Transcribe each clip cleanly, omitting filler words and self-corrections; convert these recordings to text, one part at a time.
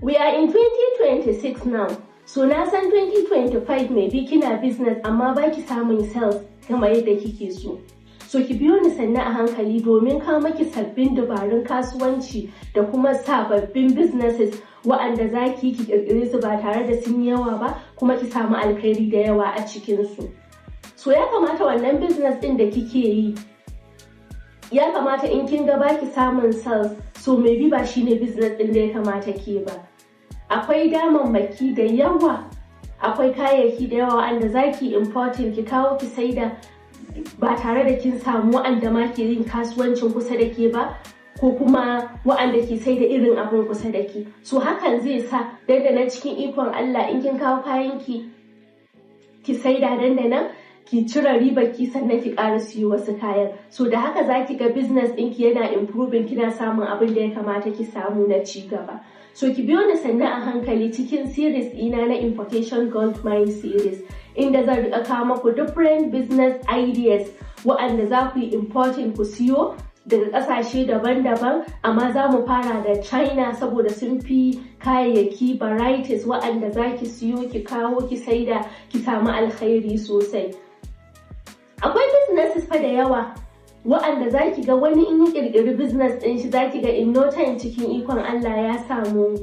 We are in 2026 now. So na san 2025 maybe kina business amma baki samun sales kamar yadda kike so. So ki biyo ni sannu a hankali domin kawo maki sabbin dabarun kasuwanci da kuma sababbin businesses wa'anda za ki yi ki ƙirƙire su ba tare da sun yi yawa ba, kuma ki samu alkhairi da yawa a cikinsu. So ya kamata wannan business ɗin da kike yi, ya kamata in kin ga baki samun sales, so maybe ba shine business ɗin da ya kamata ki ba. Akwai damammaki da yawa, akwai kayayyaki da yawa wa'anda za ki importing ki kawo ki saida ba tare da kin samu wa'anda ma ke yin kasuwancin kusa da ke ba, ko kuma wa'anda ke sai da irin abun kusa da ke. So hakan zai sa dandanan, cikin ikon Allah, in kin kawo kayanki ki saida, dandanan ki cire ribar ki, sannan ki ƙara siyo wasu kayan. So da haka za ki ga business ɗinki yana improving, kina samun abin da ya kamata ki samu na ci gaba. So ki biyo ni sannu a hankali cikin series ɗina na Importation Gold Mine series, inda zan riƙa kawo maku different business ideas wa'anda za ku yi importing, ku siyo daga ƙasashe daban-daban. Amma za mu fara da China saboda sun fi kayayyaki varieties wa'anda za ki siyo ki kawo ki saida ki samu alkhairi sosai. Akwai businesses fa da yawa wa'anda za ki ga wani in yi ƙirƙiri business ɗin shi, za ki ga in no time, cikin ikon Allah,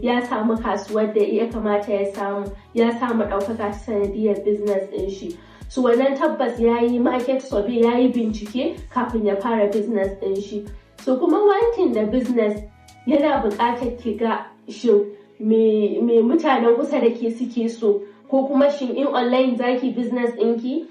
ya samu kasuwar da ya kamata ya samu, ya samu ɗaukaka ta sanadiyar business ɗin shi. So wannan tabbas ya yi market survey, ya yi bincike kafin ya fara business ɗin shi. So kuma one thing da business yana buƙatar ki ga, shin me mutanen kusa da ke suke so, ko kuma shin in online zaki business ɗinki,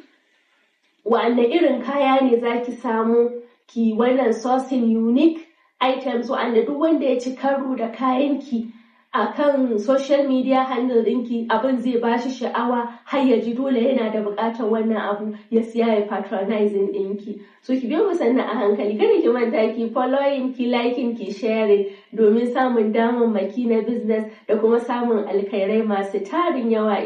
wa'anne irin kaya ne zaki samu ki wannan sourcing unique items wa'anda duk wanda ya ci karo da kayanki a kan social media handle ɗinki, abin zai ba shi sha'awa har ya ji dole yana da buƙatar wannan abu ya siya, ya patronizing ɗinki. So ki biyo mu sannu a hankali. Kada ki manta ki following, ki liking, ki sharing domin samun damammaki na business da kuma samun alkhairai masu tarin yawa.